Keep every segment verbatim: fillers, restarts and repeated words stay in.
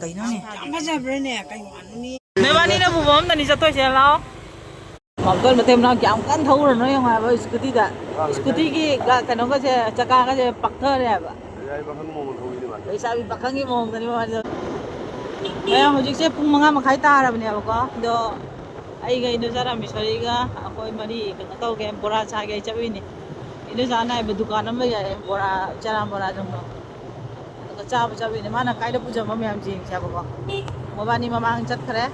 ꯀꯩꯅꯣꯅꯦ? ꯌꯥꯝ ꯐꯖꯕ꯭ꯔꯥꯅꯦ? ꯀꯩ ꯋꯥꯅꯣꯅꯦ? ꯅꯣꯏꯕꯥꯅꯤꯅ ꯄꯨꯕ ꯑꯃꯗꯅꯤ ꯆꯠꯇꯣꯏꯁꯦ, ꯂꯥꯛꯑꯣ꯫ ꯃꯥꯝꯇꯣꯟ ꯃꯇꯩ ꯃꯅꯥꯎ ꯀꯌꯥꯝ ꯀꯟꯅ ꯊꯧꯔꯨꯔꯅꯣ ꯌꯦꯡꯉꯣ ꯍꯥꯏꯕ, ꯁ꯭ꯀꯨꯇꯤꯗ꯫ ꯁ꯭ꯀꯨꯇꯤꯒꯤ ꯒ-, ꯀꯩꯅꯣꯒꯁꯦ, ꯆꯀꯥꯒꯁꯦ ꯄꯛꯊꯔꯦ ꯍꯥꯏꯕ꯫ ꯂꯩꯁꯥꯕꯤ ꯄꯥꯈꯪꯒꯤ ꯃꯑꯣꯡꯗꯅꯤ ꯃꯕꯥꯅꯤ꯫ ꯃꯌꯥꯝ, ꯍꯧꯖꯤꯛꯁꯦ ꯄꯨꯡ ꯃꯉꯥ ꯃꯈꯥꯏ ꯇꯥꯔꯕꯅꯦꯕꯀꯣ꯫ ꯑꯗꯣ ꯑꯩꯒ ꯏꯟꯗꯣꯆꯥ ꯔꯥꯃꯦꯁꯣꯔꯤꯒ ꯑꯩꯈꯣꯏ ꯃꯔꯤ ꯀꯩꯅꯣ ꯇꯧꯒꯦ, ꯕꯣꯔꯥ ꯆꯥꯒꯦ ꯆꯠꯂꯨꯏꯅꯦ꯫ ꯏꯟꯗꯣꯆꯥꯅ ꯍꯥꯏꯕ ꯗꯨꯀꯥꯟ ꯑꯃ ꯂꯩ ꯍꯥꯏꯌꯦ, ꯕꯣꯔꯥ, ꯆꯅꯥ ꯕꯣꯔꯥ ꯌꯣꯟꯕ꯫ ꯑꯗꯨꯒ ꯆꯥꯕ ꯆꯠꯂꯨꯏꯅꯦ꯫ ꯃꯥꯅ ꯀꯥꯏꯗ ꯄꯨꯖꯕ ꯃꯌꯥꯝ ꯌꯦꯡꯁꯦꯕꯀꯣ꯫ ꯃꯕꯥꯅꯤ ꯃꯃꯥꯡ ꯆꯠꯈ꯭ꯔꯦ꯫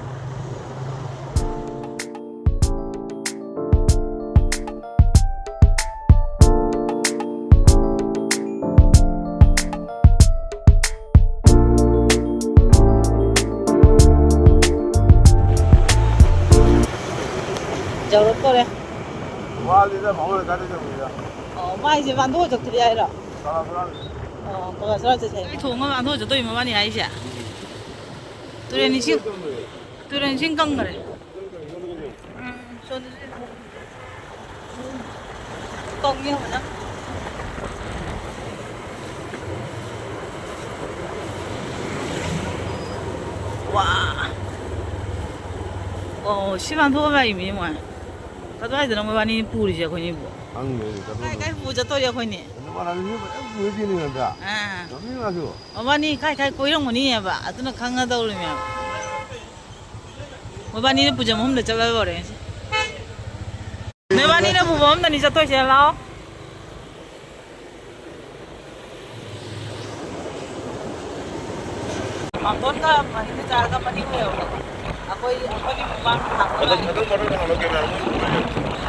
ꯌꯧꯔꯛꯇꯣꯔꯦ꯫ ꯋꯥꯠꯂꯤꯗ, ꯃꯉꯣꯟꯗ ꯀꯥꯏꯗ ꯌꯧꯔꯤꯗ? ꯑꯣ, ꯃꯥꯏꯁꯦ ꯃꯥꯟꯗꯣꯛꯑ ꯆꯠꯇ꯭ꯔꯤ ꯍꯥꯏꯔꯣ? ꯀꯂꯥ ꯁꯅꯥ꯫ ꯑꯣ, ꯀꯂꯥ ꯁꯅꯥ ꯆꯠꯁꯦ ꯍꯥꯏꯕ꯫ ꯊꯣꯡꯉꯒ ꯃꯥꯟꯗꯣꯛꯑ ꯆꯠꯇꯣꯏ ꯃꯕꯥꯅꯤ ꯍꯥꯏꯁꯦ? ꯇꯨꯔꯦꯟ ꯏꯁꯤꯡ, ꯇꯨꯔꯦꯟ ꯏꯁꯤꯡ ꯀꯪꯈ꯭ꯔꯦ꯫ ꯎꯝ, ꯁꯣꯝꯗꯁꯨ ꯀꯪꯉꯦ ꯐꯖꯅ꯫ ꯋꯥ꯫ ꯑꯣ, ꯁꯤ ꯃꯥꯟꯗꯣꯛꯑꯒ ꯂꯥꯛꯏꯃꯤ ꯃꯣꯏ꯫ ꯀꯗꯥꯏꯗꯅꯣ ꯃꯕꯥꯅꯤ ꯄꯨꯔꯤꯁꯦ ꯑꯩꯈꯣꯏꯅꯤꯕꯨ? ꯈꯪꯗꯦ, ꯀꯗꯣꯝꯗꯅꯣ꯫ ꯀꯥꯏ ꯀꯥꯏ ꯄꯨ ꯆꯠꯇꯣꯏꯔꯦ ꯑꯩꯈꯣꯏꯅꯤ? ꯅꯃꯥꯟꯅꯕꯤꯁꯨ ꯐꯖꯅ ꯄꯨꯔ ꯆꯦꯜꯂꯤ ꯅꯠꯇ꯭ꯔꯥ? ꯑꯥ꯫ ꯅꯨꯄꯤ ꯃꯆꯥꯁꯨ꯫ ꯃꯕꯥꯅꯤ ꯀꯥꯏ ꯀꯥꯏ ꯀꯣꯏꯔꯝꯒꯅꯤ ꯍꯥꯏꯕ, ꯑꯗꯨꯅ ꯈꯪꯉꯗꯧꯔꯤꯃꯤ ꯍꯥꯏꯕ꯫ ꯃꯕꯥꯅꯤꯅ ꯄꯨꯖ ꯃꯐꯝꯗ ꯆꯠꯂ ꯂꯣꯏꯔꯦ ꯉꯁꯤ꯫ ꯅꯕꯥꯅꯤꯅ ꯄꯨꯕ ꯃꯐꯝꯗꯅꯤ ꯆꯠꯇꯣꯏꯁꯦ, ꯂꯥꯛꯑꯣ꯫ ꯃꯥꯝꯇꯣꯟꯒ ꯃꯅꯤꯡꯗ ꯆꯥꯔꯒ ꯃꯅꯤꯡ ꯂꯩꯍꯧꯔꯦ꯫ ꯑꯩꯈꯣꯏ, ꯑꯩꯈꯣꯏꯒꯤ ꯃꯃꯥꯡ ꯊꯪꯕ ꯑꯗꯨꯝ, ꯂꯥꯏꯟ꯫ ꯑꯗꯨꯝ ꯃꯅꯨꯡ ꯍꯥꯡꯗꯣꯛꯀꯦ, ꯃꯌꯥꯝ꯫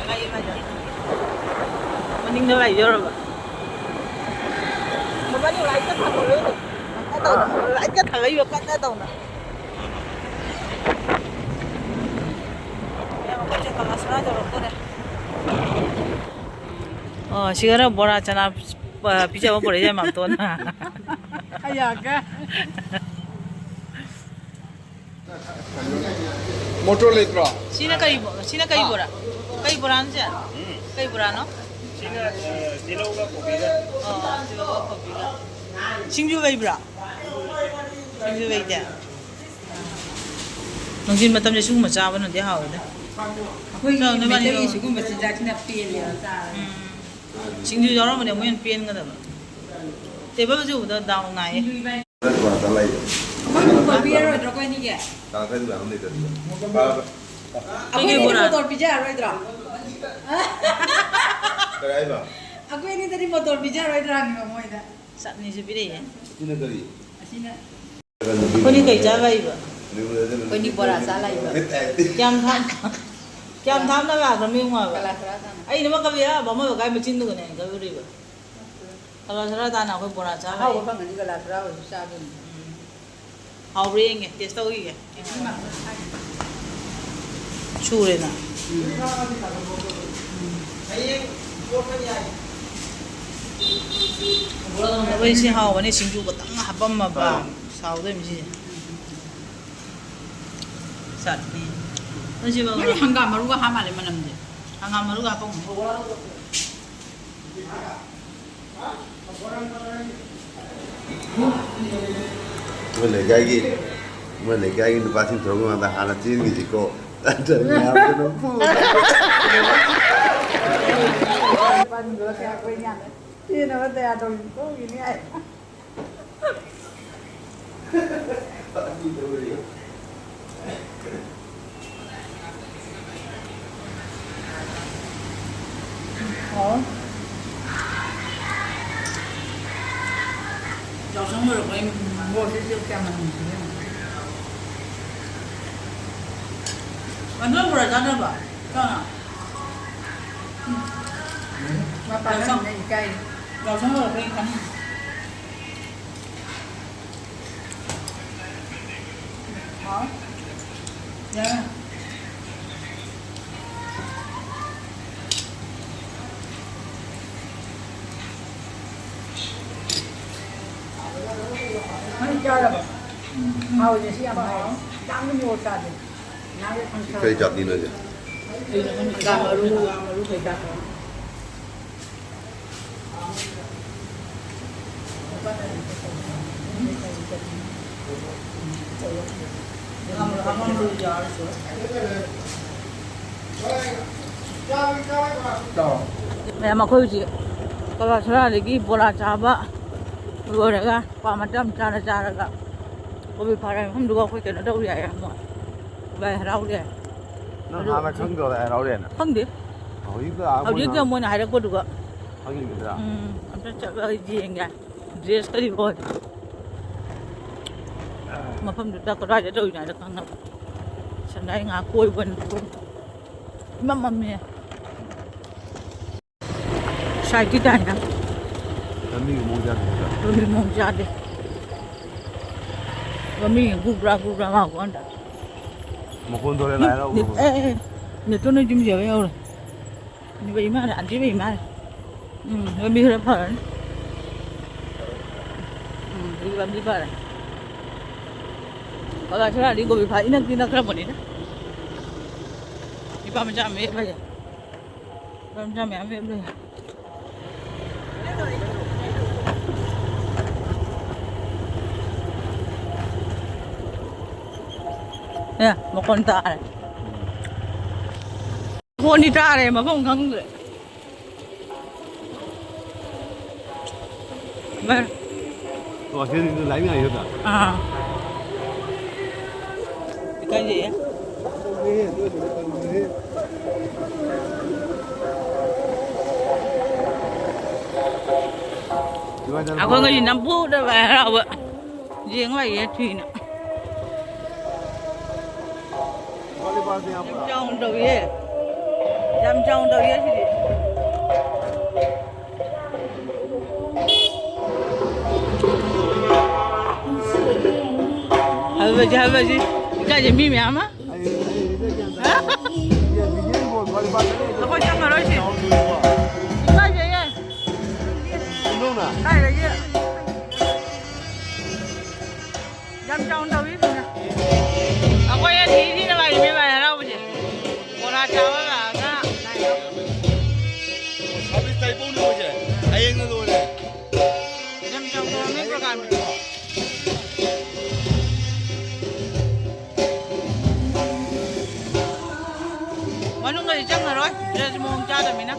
ꯂꯩ, ꯂꯩ꯫ ꯃꯅꯤꯡꯗ ꯂꯩ ꯌꯧꯔꯕ꯫ ꯃꯕꯥꯅꯤ ꯂꯥꯏꯠꯀ ꯊꯥꯡꯒꯠꯂꯣ꯫ ꯀꯟꯅ ꯇꯧꯅ꯫ ꯂꯥꯏꯠꯀ ꯊꯥꯡꯒꯠꯂꯤꯕ ꯀꯟꯅ ꯇꯧꯅ꯫ ꯃꯌꯥꯝ ꯑꯩꯈꯣꯏꯁꯦ ꯀꯪꯂꯥ ꯁꯅꯥ ꯌꯧꯔꯛꯇꯣꯔꯦ꯫ ꯑꯣ, ꯁꯤꯒꯅ ꯕꯣꯔꯥ ꯆꯅꯥ, ꯑ, ꯄꯤꯖꯕ ꯄꯨꯔꯛꯏꯁꯦ ꯃꯥꯝꯇꯣꯟꯅ꯫ ꯑꯌꯥꯒ꯫ ꯃꯣꯇꯣꯔ ꯂꯩꯇ꯭ꯔꯣ? ꯁꯤꯅ ꯀꯔꯤ ꯕꯣ-, ꯁꯤꯅ ꯀꯔꯤ ꯕꯣꯔꯥ? ꯀꯔꯤ ꯕꯣꯔꯥꯅꯣ ꯁꯦ? ꯎꯝ꯫ ꯀꯔꯤ ꯕꯣꯔꯥꯅꯣ? ꯁꯤꯅ, ꯑ, ꯇꯤꯜꯍꯧꯒ ꯀꯣꯕꯤꯒ꯫ ꯑꯣ, ꯇꯤꯜꯍꯧꯒ ꯀꯣꯕꯤꯒ꯫ ꯁꯤꯡꯖꯨ ꯂꯩꯕ꯭ꯔꯥ? ꯁꯤꯡꯖꯨ ꯂꯩꯇꯦ? ꯅꯨꯡꯊꯤꯟ ꯃꯇꯝꯁꯦ ꯁꯤꯒꯨꯝꯕ ꯆꯥꯕꯅꯗꯤ ꯍꯥꯎꯋꯦꯗ꯫ ꯑꯩꯈꯣꯏꯒꯤ ꯆꯥꯎ, ꯅꯣꯏꯕꯥꯅꯤ ꯃꯩꯇꯩꯒꯤ ꯂꯧ꯫ ꯁꯤꯒꯨꯝꯕ ꯆꯤꯟꯖꯥꯛꯁꯤꯅ ꯄꯦꯜꯂꯦꯕ ꯆꯥꯔꯒ꯫ ꯎꯝ꯫ ꯁꯤꯡꯖꯨ ꯌꯥꯎꯔꯝꯃꯗꯤ ꯑꯃꯨꯛ ꯍꯦꯟꯅ ꯄꯦꯟꯒꯗꯕ꯫ ꯇꯦꯕꯜꯁꯦ ꯎꯕꯗ ꯗꯥꯎ ꯅꯥꯏꯌꯦ꯫ ꯁꯤꯡꯖꯨ ꯏꯕꯥꯅꯤ꯫ ꯅꯠꯇ꯭ꯔꯣ, ꯉꯥꯛꯇ ꯂꯩ꯫ ꯑꯩꯈꯣꯏ ꯃꯣꯇꯣꯔ ꯄꯤꯔꯔꯣꯏꯗ꯭ꯔꯣ ꯑꯩꯈꯣꯏ ꯑꯅꯤꯒꯤ? ꯇꯥꯡꯈꯠꯂꯤꯕ ꯑꯃ ꯂꯩꯇ꯭ꯔꯗꯤ꯫ ꯑꯩꯈꯣꯏ ꯑꯅꯤꯗꯤ ꯕꯣꯔꯥ꯫ ꯃꯣꯇꯣꯔ ꯄꯤꯖꯔꯔꯣꯏꯗ꯭ꯔꯣ? ꯀꯔꯤ ꯍꯥꯏꯕ? ꯑꯩꯈꯣꯏ ꯑꯅꯤꯗꯗꯤ ꯃꯣꯇꯣꯔ ꯄꯤꯖꯔꯔꯣꯏꯗ꯭ꯔꯥ ꯍꯪꯉꯤꯕ ꯃꯣꯏꯗ꯫ ꯆꯠꯅꯤꯁꯨ ꯄꯤꯔꯛꯑꯦ꯫ ꯑꯁꯤꯅ ꯀꯔꯤ? ꯑꯁꯤꯅ ꯑꯩꯈꯣꯏꯅꯤ ꯀꯩ ꯆꯥ ꯂꯥꯛꯏꯕ? ꯑꯩꯈꯣꯏꯅꯤ ꯕꯣꯔꯥ ꯆꯥ ꯂꯥꯛꯏꯕ꯫ ꯀꯌꯥꯝ ꯊꯥꯞ-, ꯀꯌꯥꯝ ꯊꯥꯞꯅ ꯂꯥꯛꯈ꯭ꯔꯃꯤ ꯌꯦꯡꯉꯣ ꯍꯥꯏꯕ꯫ ꯀꯂꯥ ꯊꯔꯥ ꯊꯥꯅ꯫ ꯑꯩꯅ ꯑꯃ ꯀꯕꯤ ꯑꯥ ꯚꯥꯃꯣꯟ ꯂꯩꯀꯥꯏ ꯃꯆꯤꯟꯗꯨꯒꯅꯦ ꯑꯩꯅ ꯀꯕꯤꯔꯤꯕ꯫ ꯀꯂꯥ ꯊꯔꯥ ꯇꯥꯅ ꯑꯩꯈꯣꯏ ꯕꯣꯔꯥ ꯆꯥ ꯑꯍꯥꯎꯕ ꯂꯥꯛꯏ꯫ ꯐꯪꯉꯗꯤ ꯀꯂꯥ ꯊꯔꯥ ꯑꯣꯏꯔꯁꯨ ꯆꯥꯗꯣꯏꯅꯤ꯫ ꯎꯝ꯫ ꯍꯥꯎꯕ꯭ꯔꯥ ꯌꯦꯡꯒꯦ, ꯇꯦꯁ ꯇꯧꯈꯤꯒꯦ꯫ ꯁꯨꯔꯦꯅ꯫ ꯎꯝ꯫ ꯑꯩꯈꯣꯏ ꯁꯤ ꯍꯥꯎꯕꯅꯤ, ꯁꯤꯡꯖꯨ ꯈꯛꯇꯪ ꯍꯥꯄꯝꯃꯕ꯫ ꯑꯥ꯫ ꯁꯥꯎꯗꯣꯏꯅꯤ ꯁꯤꯁꯦ꯫ ꯆꯠꯅꯤ꯫ ꯅꯣꯏ ꯁꯤ ꯃꯣꯏ ꯍꯪꯒꯥꯝ ꯃꯔꯨꯒ ꯍꯥꯞ ꯃꯥꯜꯂꯦ ꯃꯅꯝꯁꯦ꯫ ꯍꯪꯒꯥꯝ ꯃꯔꯨꯒ ꯍꯥꯞꯄꯝꯒꯅꯤ꯫ ꯃꯣꯏ ꯂꯩꯀꯥꯏꯒꯤ, ꯃꯣꯏ ꯂꯩꯀꯥꯏꯒꯤ ꯅꯨꯄꯥꯁꯤꯡ ꯊꯣꯛꯂꯛꯄ ꯀꯥꯟꯗ ꯍꯥꯟꯅ ꯆꯦꯟꯈꯤꯁꯤꯀꯣ꯫ ꯆꯦꯟꯅꯕ ꯇꯌꯥꯔ ꯇꯧꯔꯤ, ꯊꯣꯛꯈꯤꯅꯤ ꯍꯥꯏ꯫ ꯑꯣ꯫ ꯌꯥꯎꯁꯪ ꯂꯣꯏꯔꯛꯄꯩ ꯃꯣꯔꯣꯛꯁꯦ ꯀꯌꯥꯝ ꯃꯅꯝ ꯅꯨꯡꯁꯤꯒꯦ ꯌꯦꯡꯉꯣ꯫ ꯑꯗꯨꯅ ꯄꯨꯔꯥ ꯆꯥꯅꯕ꯫ ꯆꯥꯅ꯫ ꯎꯝ꯫ ꯃꯄꯥꯟ ꯌꯥꯎꯁꯪ꯫ ꯂꯝꯗ ꯏꯀꯥꯏ꯫ ꯌꯥꯎꯁꯪ ꯂꯣꯏꯔꯛꯄꯩ ꯈꯪꯉꯤ꯫ ꯍꯥꯎ꯫ ꯌꯥꯔꯦ꯫ ꯅꯪ ꯆꯥꯔꯕꯣ? ꯍꯥꯎꯏꯅꯦ, ꯁꯤ ꯌꯥꯝ ꯍꯥꯎꯏ꯫ ꯌꯥꯝꯅ ꯃꯣꯔꯣꯛ ꯆꯥꯗꯦ꯫ ꯀꯩ ꯆꯥꯛꯅꯤꯅꯣ ꯁꯦ? ꯍꯪꯒꯥꯝ ꯃꯔꯨ꯫ ꯍꯪꯒꯥꯝ ꯃꯔꯨ ꯀꯩꯀꯥ꯫ ꯃꯌꯥꯝ, ꯑꯩꯈꯣꯏ ꯍꯧꯖꯤꯛ ꯀꯂꯥꯁꯔꯥꯗꯒꯤ ꯕꯣꯔꯥ ꯆꯥꯕ ꯂꯣꯏꯔꯒ ꯀ꯭ꯋꯥ ꯃꯇꯝ ꯆꯥꯅ ꯆꯥꯔꯒ ꯀꯣꯕꯤ ꯐꯥꯔ ꯃꯐꯝꯗꯨꯒ ꯑꯩꯈꯣꯏ ꯀꯩꯅꯣ ꯇꯧꯔꯤ ꯍꯥꯏꯌꯦ, ꯑꯃꯨꯛ ꯂꯥꯏ ꯍꯔꯥꯎꯔꯤ ꯍꯥꯏ꯫ ꯅꯪ ꯑꯗꯨ ꯍꯥꯟꯅ ꯈꯪꯗ꯭ꯔꯣ ꯂꯥꯏ ꯍꯔꯥꯎꯔꯦꯅ? ꯈꯪꯗꯦ꯫ ꯍꯧꯖꯤꯛꯇ ꯑꯥ ꯍꯧꯖꯤꯛꯇ ꯃꯣꯏꯅ ꯃꯣꯏꯅ ꯍꯥꯏꯔꯛꯄꯗꯨꯒ꯫ ꯈꯪꯉꯤꯗꯨꯗ꯫ ꯎꯝ, ꯑꯝꯇ ꯆꯠꯂꯒ ꯌꯦꯡꯒꯦ꯫ ꯗ꯭ꯔꯦꯁꯀꯗꯤ ꯂꯣꯏ꯫ ꯃꯐꯝꯗꯨꯗ ꯀꯗꯥꯏꯗ ꯇꯧꯔꯤꯅꯣ ꯍꯥꯏꯗꯣ ꯈꯪꯅꯕ꯫ ꯁꯟꯗꯥꯏ ꯉꯥꯏꯍꯥꯛ ꯀꯣꯏꯕ ꯑꯣꯏꯅ ꯊꯣꯛꯎꯔꯦ꯫ ꯏꯃꯝ ꯃꯝꯃꯦ꯫ ꯁꯥꯏꯠꯀꯤ ꯇꯥꯏꯅ꯫ ꯂꯝꯕꯤꯒꯤ ꯃꯑꯣꯡ ꯆꯥꯗꯦ꯫ ꯂꯝꯕꯤ ꯃꯑꯣꯡ ꯆꯥꯗꯦ꯫ ꯂꯝꯕꯤ ꯒꯨꯒ꯭ꯔꯥ ꯒꯨꯒ꯭ꯔꯥ ꯉꯥꯎꯕ ꯀꯥꯟꯗ꯫ ꯃꯈꯣꯟ ꯊꯣꯛꯂꯦ ꯂꯥꯏ ꯍꯔꯥꯎꯕ ꯃꯈꯣꯟ꯫ ꯑꯦ, ꯑꯦ, ꯑꯦ꯫ ꯅꯦꯇꯣꯟ ꯅꯣꯏ ꯌꯨꯝ ꯌꯧꯔꯦ, ꯌꯧꯔꯦ꯫ ꯅꯤꯕ ꯏꯃꯥꯅ, ꯑꯟꯇꯤꯕ ꯏꯃꯥꯅ꯫ ꯎꯝ, ꯂꯝꯕꯤ ꯈꯔ ꯐꯔꯅꯤ꯫ ꯎꯝ, ꯍꯧꯖꯤꯛ ꯂꯝꯕꯤ ꯐꯔꯦ꯫ ꯀꯂꯥ ꯁꯔꯥꯗꯤ ꯀꯣꯕꯤ ꯐꯥ ꯏꯅꯛꯇꯤ ꯅꯛꯈ꯭ꯔꯕꯅꯤꯗ꯫ ꯅꯤꯄꯥ ꯃꯆꯥ ꯑꯃ ꯍꯦꯛ ꯂꯩꯌꯦ꯫ ꯅꯨꯄꯥ ꯃꯆꯥ ꯃꯌꯥꯝ ꯍꯦꯛ ꯂꯩꯌꯦ꯫ ꯑꯦ, ꯃꯈꯣꯟ ꯇꯥꯔꯦ꯫ ꯃꯈꯣꯟꯗꯤ ꯇꯥꯔꯦ, ꯃꯐꯝ ꯈꯪꯗ꯭ꯔꯦ꯫ ꯚꯥꯏ꯫ ꯑꯣ, ꯑꯁꯤꯗꯤ ꯂꯥꯏ ꯉꯥꯏ ꯅꯠꯇ꯭ꯔꯥ? ꯑꯥ꯫ ꯏꯀꯥꯏꯖꯩꯌꯦ꯫ ꯑꯩꯈꯣꯏ ꯉꯁꯤ ꯅꯝꯐꯨꯗ ꯂꯥꯏ ꯍꯔꯥꯎꯕ ꯌꯦꯡ ꯂꯥꯛꯏꯌꯦ ꯊꯨꯏꯅ꯫ ꯌꯥꯝ ꯆꯥꯎꯅ ꯇꯧꯏꯌꯦ꯫ ꯌꯥꯝ ꯆꯥꯎꯅ ꯇꯧꯏꯌꯦ ꯁꯤꯗꯤ꯫ ꯍꯜꯂꯁꯤ, ꯍꯜꯂꯁꯤ꯫ ꯏꯀꯥꯏꯁꯦ ꯃꯤ ꯃꯌꯥꯝ ꯑꯃ꯫ ꯍꯥ? ꯑꯩꯈꯣꯏ ꯆꯪꯉꯔꯣꯏꯁꯦ꯫ ꯏꯀꯥꯏꯖꯩꯌꯦ꯫ ꯀꯥꯏꯗꯒꯤ? ꯌꯥꯝ ꯆꯥꯎꯅ ꯇꯧꯏ ꯁꯤꯅ꯫ ꯑꯩꯈꯣꯏ ꯑꯅꯤ ꯊꯤꯅ ꯂꯥꯛꯏꯅꯦ ꯂꯥꯏ ꯍꯔꯥꯎꯕꯁꯦ꯫ ꯕꯣꯔꯥ ꯆꯥꯕ ꯂꯥꯛꯑꯒ ꯂꯥꯏ ꯍꯔꯥꯎꯕ꯫ ꯁꯥꯔꯚꯤꯁ ꯇꯥꯏꯕꯧꯅꯤ ꯃꯣꯏꯁꯦ꯫ ꯍꯌꯦꯡꯅ ꯂꯣꯏꯔꯦ꯫ ꯌꯥꯝ ꯆꯥꯎꯅ ꯇꯧꯔꯝꯃꯦ ꯄ꯭ꯔꯣꯒ꯭ꯔꯥꯝꯁꯦ꯫ ꯃꯅꯨꯡꯗꯗꯤ ꯆꯪꯉꯔꯣꯏ, ꯗ꯭ꯔꯦꯁ ꯃꯑꯣꯡ ꯆꯥꯗꯕꯅꯤꯅ꯫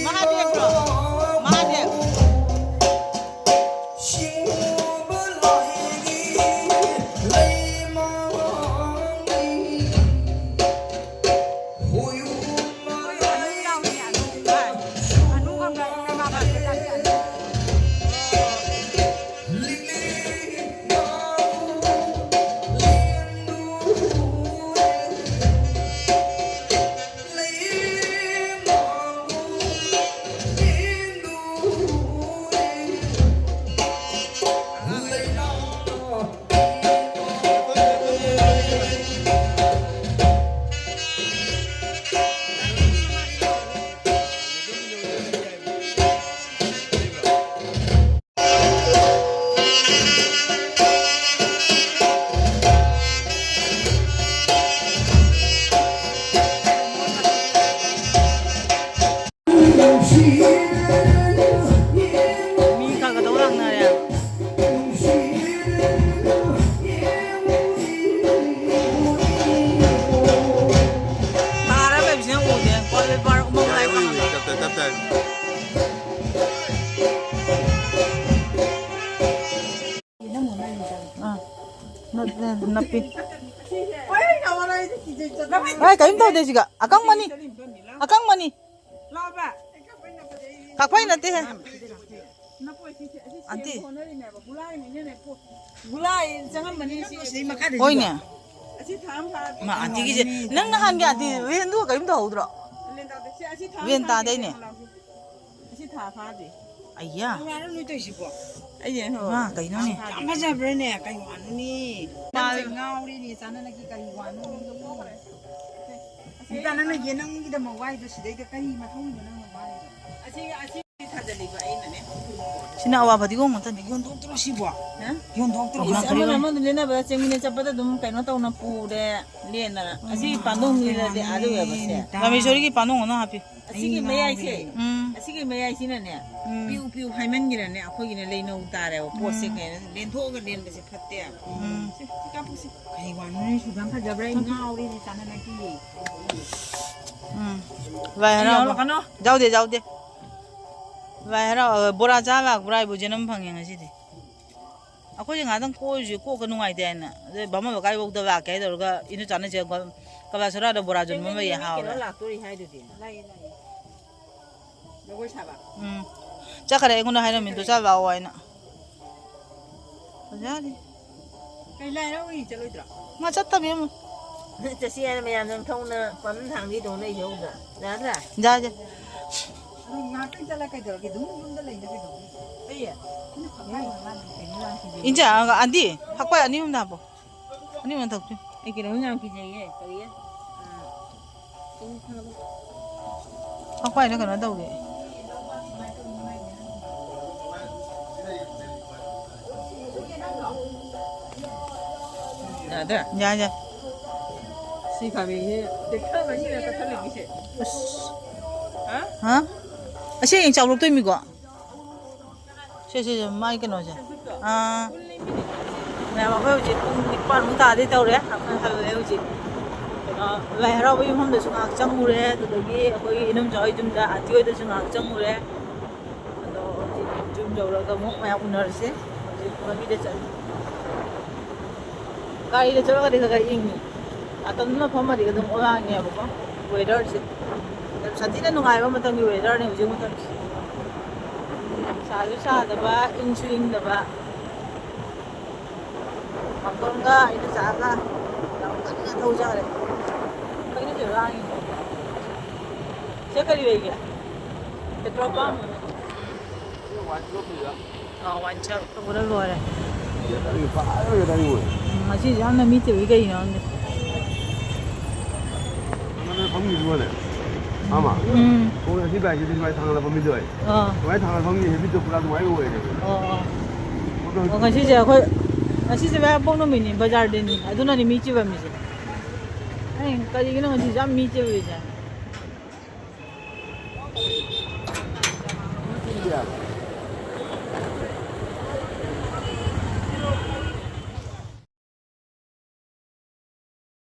ꯃꯍꯥꯗꯦꯕ꯭ꯔꯣ? ꯃꯍꯥꯗꯦꯕ꯫ ꯃꯤ ꯈꯔ ꯈꯔ ꯇꯧ ꯂꯥꯛꯅꯔꯦ꯫ ꯇꯥꯔ ꯂꯩꯕꯁꯤꯅ ꯎꯗꯦ꯫ ꯀꯣꯜ ꯄꯦꯄꯔ ꯑꯃ ꯃꯈꯥꯏ ꯐꯪꯉꯝꯃꯦ꯫ ꯇꯞ ꯇꯞ ꯇꯞ ꯇꯞ꯫ ꯑꯥ, ꯅꯠ-, ꯅꯠ-, ꯅꯞꯄꯤ꯫ ꯑꯥꯏ, ꯀꯔꯤꯝ ꯇꯧꯗꯦ ꯁꯤꯒ꯫ ꯑꯀꯪꯕꯅꯤ꯫ ꯑꯀꯪꯕꯅꯤ꯫ ꯀꯛꯐꯩ ꯅꯠꯇꯦꯍꯦ꯫ ꯑꯟꯇꯤ꯫ ꯍꯣꯏꯅꯦ꯫ ꯃꯥ, ꯑꯟꯇꯤꯒꯤꯁꯦ꯫ ꯅꯪ ꯅꯍꯥꯟꯒꯤ ꯑꯟꯇꯤ ꯔꯦꯟꯗꯨꯒ ꯀꯔꯤꯝ ꯇꯧꯍꯧꯗ꯭ꯔꯣ? ꯔꯦꯟꯇꯥꯗꯩꯅꯦ꯫ ꯑꯁꯤ ꯊꯥ ꯐꯥꯗꯦ꯫ ꯑꯩꯌꯥ꯫ ꯀꯩ ꯋꯥꯅꯣ ꯅꯣꯏ ꯇꯧꯔꯤꯁꯤꯕꯣ? ꯑꯩꯁꯦ ꯍꯣꯏ꯫ ꯃꯥ ꯀꯩꯅꯣꯅꯦ? ꯌꯥꯝ ꯐꯖꯕ꯭ꯔꯥꯅꯦ? ꯀꯩ ꯋꯥꯅꯣꯅꯦ? ꯃꯥ ꯅꯪꯁꯦ ꯉꯥꯎꯔꯦꯅꯦ, ꯆꯥꯅꯅꯒꯤ ꯀꯩ ꯋꯥꯅꯣ? ꯅꯤꯇꯥ, ꯅꯪꯅ ꯌꯦꯟꯅꯝꯒꯤꯗꯃꯛ ꯋꯥꯏꯗꯣ ꯁꯤꯗꯩꯗ ꯀꯔꯤ ꯃꯊꯧꯅꯣ ꯅꯪꯅ ꯋꯥꯏꯗꯣ? ꯑꯁꯤ, ꯑꯁꯤ ꯊꯥꯖꯜꯂꯤꯕ ꯑꯩꯅꯅꯦ꯫ ꯁꯤꯅ ꯑꯋꯥ ꯐꯗꯤꯒꯣꯝ ꯉꯥꯛꯇꯅꯤ꯫ ꯌꯣꯟꯊꯣꯛꯇ꯭ꯔꯣ ꯁꯤꯕꯣ? ꯍꯥ? ꯌꯣꯟꯊꯣꯛꯇ꯭ꯔꯣ? ꯏꯁ, ꯀꯅꯥ ꯑꯃꯅ ꯀꯔꯤ ꯑꯃꯅ ꯂꯦꯟꯅꯕꯗ ꯆꯦꯡꯃꯤꯅꯦ ꯆꯠꯄꯗ ꯑꯗꯨꯝ ꯀꯩꯅꯣ ꯇꯧꯅ ꯄꯨꯔꯦ, ꯂꯦꯟꯅ꯫ ꯑꯁꯤ ꯄꯥꯟꯗꯣꯡ ꯂꯤꯔꯗꯤ ꯑꯥꯗ ꯌꯧꯕꯁꯦ꯫ ꯔꯥꯃꯦꯁꯣꯔꯤꯒꯤ ꯄꯥꯟꯗꯣꯡ ꯑꯃ ꯍꯥꯞꯄꯤ꯫ ꯑꯁꯤꯒꯤ ꯃꯌꯥꯏꯁꯦ꯫ ꯎꯝ꯫ ꯁꯤꯒꯤ ꯃꯌꯥꯏꯁꯤꯅꯅꯦ, ꯎꯝ꯫ ꯄꯤꯌꯨ ꯄꯤꯌꯨ ꯍꯥꯏꯃꯟꯈꯤꯔꯅꯦ, ꯑꯩꯈꯣꯏꯒꯤꯅ ꯂꯩꯅꯧ ꯇꯥꯔꯦꯕ꯫ ꯄꯣꯠꯁꯦ ꯎꯝ꯫ ꯀꯩꯅꯣ, ꯂꯦꯟꯊꯣꯛꯑꯒ ꯂꯦꯟꯕꯁꯦ ꯐꯠꯇꯦꯕ꯫ ꯎꯝ꯫ ꯁꯤ, ꯁꯤ ꯀꯥꯞꯄꯨꯁꯤ꯫ ꯀꯩ ꯋꯥꯅꯣꯅꯦ, ꯁꯨꯛꯌꯥꯝ ꯐꯖꯕ꯭ꯔꯥ? ꯑꯩ ꯉꯥꯎꯔꯦꯅꯦ, ꯆꯥꯅ ꯅꯠꯇꯤꯌꯦ꯫ ꯎꯝ꯫ ꯂꯥꯏ ꯍꯔꯥꯎꯕ꯫ ꯌꯥꯎꯔꯛꯀꯅꯣ꯫ ꯌꯥꯎꯗꯦ, ꯌꯥꯎꯗꯦ꯫ ꯂꯥꯏ ꯍꯔꯥꯎ, ꯑ, ꯕꯣꯔꯥ ꯆꯥ ꯂꯥꯛꯄ꯭ꯔꯥ ꯍꯥꯏꯕꯨ ꯖꯦꯅꯝ ꯐꯪꯉꯦ ꯉꯁꯤꯗꯤ꯫ ꯑꯩꯈꯣꯏꯁꯦ ꯉꯥꯏꯍꯥꯛꯇꯪ ꯀꯣꯏꯔꯨꯁꯦ, ꯀꯣꯛꯀ ꯅꯨꯡꯉꯥꯏꯇꯦ ꯍꯥꯏꯅ꯫ ꯑꯗꯩ ꯚꯥꯃ ꯂꯩꯀꯥꯏꯐꯧꯗ ꯂꯥꯛꯀꯦ ꯍꯥꯏ ꯇꯧꯔꯒ ꯏꯅꯨ ꯆꯥꯅꯁꯦ ꯀꯕꯥ ꯁꯣꯔꯥꯗ ꯕꯣꯔꯥ ꯌꯣꯟꯕ ꯑꯃ ꯂꯩꯌꯦ, ꯀꯩꯅꯣ ꯍꯥꯎꯋꯦ꯫ ꯂꯥꯛꯇꯣꯔꯤ ꯍꯥꯏꯗꯨꯗꯤ꯫ ꯂꯩꯌꯦ, ꯂꯩꯌꯦ꯫ ꯖꯒꯣꯏ ꯁꯥꯕ꯫ ꯎꯝ꯫ ꯆꯠꯈ꯭ꯔꯦ, ꯑꯩꯉꯣꯟꯗ ꯍꯥꯏꯔꯝꯃꯤꯗꯣ ꯆꯠꯈ꯭ꯔꯦ꯫ ꯆꯠ ꯂꯥꯛꯑꯣ ꯍꯥꯏꯅ꯫ ꯐꯖꯔꯤ꯫ ꯀꯩ ꯂꯥꯏ ꯍꯔꯥꯎꯕ ꯌꯦꯡ ꯆꯠꯂꯣꯏꯗ꯭ꯔꯣ? ꯃꯥ ꯆꯠꯇꯕꯤ ꯑꯃ꯫ ꯆꯠꯁꯤ ꯍꯥꯏꯅ ꯃꯌꯥꯝ ꯅꯪ ꯊꯧꯅ ꯄꯝ ꯊꯥꯡꯗꯤ ꯇꯧꯅ ꯂꯩꯍꯧꯗ꯭ꯔꯥ? ꯌꯥꯗ꯭ꯔꯥ? ꯌꯥꯏ, ꯌꯥꯏ꯫ ꯑꯗꯨ ꯉꯥꯛꯇꯪ ꯆꯠꯂ ꯀꯩꯗꯧꯔꯒꯦ? ꯑꯗꯨꯝ ꯌꯨꯝꯗ ꯂꯩꯅ ꯀꯩꯗꯧꯒꯦ? ꯑꯩ? ꯏꯅꯨ ꯈꯪꯉꯥꯏ ꯉꯥꯡꯉꯤ ꯀꯩꯅꯣ ꯌꯥꯝ ꯀꯤꯖꯩ꯫ ꯏꯟꯖꯥ, ꯑꯟꯗꯤ, ꯐꯛꯄ ꯑꯅꯤ ꯑꯍꯨꯝꯗ ꯍꯥꯞꯄꯣ꯫ ꯑꯅꯤ ꯑꯍꯨꯝ ꯊꯛꯇꯣꯏ꯫ ꯑꯩ ꯀꯩꯅꯣ ꯌꯥꯝ ꯀꯤꯖꯩꯌꯦ꯫ ꯀꯔꯤ? ꯐꯛꯄ ꯍꯥꯏꯅ ꯀꯩꯅꯣ ꯇꯧꯒꯦ꯫ ꯌꯥꯗ꯭ꯔꯥ? ꯌꯥꯏ, ꯌꯥꯏ꯫ ꯁꯤ ꯈꯥꯃꯦꯟꯁꯦ ꯇꯦꯛꯊꯕꯁꯤꯅ ꯀꯛꯊꯠꯂꯤꯃꯤꯁꯦ꯫ ꯑꯁ꯫ ꯍꯥ? ꯍꯥ? ꯑꯁꯤ ꯍꯌꯦꯡ ꯆꯥꯎꯔꯛꯇꯣꯏꯃꯤꯀꯣ? ꯁꯦ, ꯁꯦ, ꯁꯦ, ꯃꯥꯏ ꯀꯩꯅꯣꯁꯦ꯫ ꯑꯥ꯫ ꯃꯌꯥꯝ, ꯑꯩꯈꯣꯏ ꯍꯧꯖꯤꯛ ꯄꯨꯡ ꯅꯤꯄꯥꯟꯃꯨꯛ ꯇꯥꯗꯤ ꯇꯧꯔꯦ꯫ ꯑꯩꯈꯣꯏ ꯍꯜꯂꯛꯑꯦ ꯍꯧꯖꯤꯛ꯫ ꯀꯩꯅꯣ, ꯂꯥꯏ ꯍꯔꯥꯎꯕ ꯌꯨꯝꯐꯝꯗꯁꯨ ꯉꯥꯏꯍꯥꯛ ꯆꯪꯉꯨꯔꯦ꯫ ꯑꯗꯨꯗꯒꯤ ꯑꯩꯈꯣꯏꯒꯤ ꯏꯅꯝꯆꯥ ꯍꯣꯏ ꯌꯨꯝꯗ, ꯑꯟꯇꯤ ꯍꯣꯏꯗꯁꯨ ꯉꯥꯏꯍꯥꯛ ꯆꯪꯉꯨꯔꯦ꯫ ꯑꯗꯣ ꯍꯧꯖꯤꯛ ꯌꯨꯝ ꯌꯧꯔꯒ ꯑꯃꯨꯛ ꯃꯌꯥꯝ ꯎꯅꯔꯁꯦ꯫ ꯍꯧꯖꯤꯛ ꯂꯝꯕꯤꯗ ꯆꯠꯂꯤ꯫ ꯒꯥꯔꯤꯗ ꯆꯠꯂꯒꯗꯤ ꯈꯔ ꯈꯔ ꯏꯪꯉꯤ꯫ ꯑꯇꯣꯝꯅ ꯐꯝꯃꯗꯤ ꯑꯗꯨꯝ ꯑꯣꯂꯥꯡꯉꯦꯕꯀꯣ꯫ Weatherꯁꯦ ꯌꯥꯝ ꯁꯥꯊꯤꯅ ꯅꯨꯡꯉꯥꯏꯕ ꯃꯇꯝꯒꯤ weatherꯅꯦ ꯍꯧꯖꯤꯛ ꯃꯇꯝꯁꯦ꯫ ꯁꯥꯁꯨ ꯁꯥꯗꯕ, ꯏꯪꯁꯨ ꯏꯪꯗꯕ꯫ ꯃꯥꯝꯇꯣꯟꯒ ꯑꯩꯅ ꯆꯥꯛꯑꯒ ꯌꯥꯝ ꯀꯟꯅ ꯊꯧꯖꯔꯦ꯫ ꯀꯩꯅꯣ ꯆꯦ ꯂꯥꯡꯉꯤꯁꯦ? ꯁꯦ ꯀꯔꯤ ꯂꯩꯒꯦ? Petrol pump? ꯑꯥ, wine shop ꯇꯧꯕꯗ ꯂꯣꯏꯔꯦ꯫ ꯎꯝ, ꯉꯁꯤꯁꯦ ꯌꯥꯝꯅ ꯃꯤ ꯆꯤꯜꯂꯤ, ꯀꯩꯒꯤꯅꯣ ꯈꯪꯗꯦ꯫ ꯐꯝꯃꯤꯗꯨꯒꯅꯦ, ꯃꯥꯃ꯫ ꯎꯝ꯫ ꯈꯣꯡ ꯑꯁꯤ ꯕꯥꯏꯛꯁꯤꯗꯤ ꯁꯨꯃꯥꯏꯅ ꯊꯥꯡꯒꯠꯂꯛꯄ ꯃꯤꯗꯣ ꯑꯩ꯫ ꯑꯥ꯫ ꯁꯨꯃꯥꯏꯅ ꯊꯥꯡꯒꯠꯂꯛꯄ ꯃꯤ habitꯇꯣ ꯄꯨꯔꯥ ꯑꯗꯨꯃꯥꯏꯅ ꯑꯣꯏꯔꯦꯕ꯫ ꯑꯣ, ꯑꯣ꯫ ꯑꯣ, ꯉꯁꯤꯁꯦ ꯑꯩꯈꯣꯏ, ꯉꯁꯤꯁꯦ ꯃꯌꯥꯝ ꯄꯣꯛ ꯅꯨꯃꯤꯠꯅꯤ, ꯕꯖꯥꯔ ꯗꯦꯅꯤ, ꯑꯗꯨꯅꯅꯤ ꯃꯤ ꯆꯤꯟꯕꯝꯃꯤꯁꯦ꯫ ꯑꯩ ꯀꯔꯤꯒꯤꯅꯣ ꯉꯁꯤ ꯌꯥꯝ ꯃꯤ ꯆꯤꯜꯂꯤꯁꯦ? Yeah.